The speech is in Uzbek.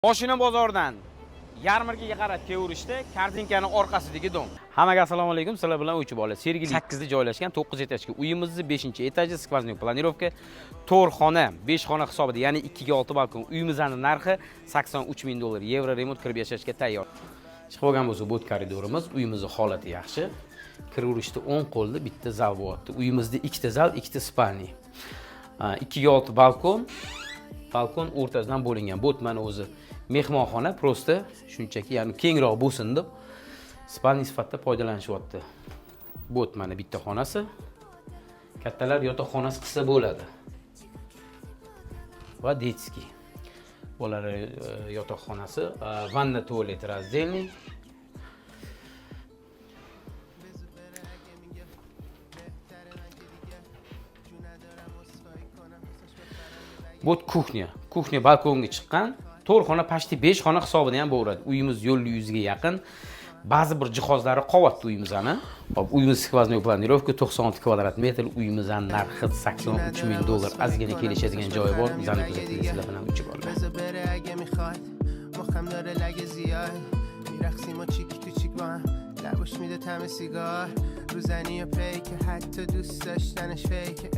Moshina bozoridan yarmarkaga qarab kelaverishda korzinkani orqasidagi dom. Hammaga assalomu alaykum. Sizlar bilan O'ychi bola. Sergeli 8 da joylashgan 9 etajli uyimizni 5-etaji, сквозной планировка, 4 xona, 5 xona hisobida, ya'ni 2 ga 6 balkon. Uyimizning narxi 83 ming dollar. Yevro remont, kirib yashashga tayyor. Chiqib olgan bo'lsa, bu koridorimiz, uyimizni holati yaxshi. Kiraverishda o'ng qo'lda bitta zal bo'lyapti. Uyimizda ikkita zal, ikkita спальни. 2 ga 6 balkon, balkon o'rtasidan bo'lingan. Bu mana o'zi mehmonxona, просто shunchaki, ya'ni kengroq bo'lsin deb спальни sifatida foydalanishyapti. Bu mana bitta xonasi. Kattalar yotoqxonasi qilsa bo'ladi. Va детский. Bolalar yotoqxonasi, vanna tualet раздельный. Bu кухня. Кухня balkonga chiqqan. 4 xona, почти 5 xona hisobida ham bo'laveradi. Uyimiz yo'lli yuziga yaqin. Ba'zi bir jihozlari qolyapti uyimizni. Hop, uyimiz сквозной планировка, 96 kvadrat metr, uyimizning narxi 83 ming dollar. Ozgina kelishadigan joyi bor. Bizani kuzating, sizlar bilan Uchi bola. بذار بره اگه میخواد، مخم داره لگ زیاد. میرقصیم و چیک تو چیک با هم، لبوش میده طعم سیگار. روزنی و پیک، حتی دوست داشتنش فیکه.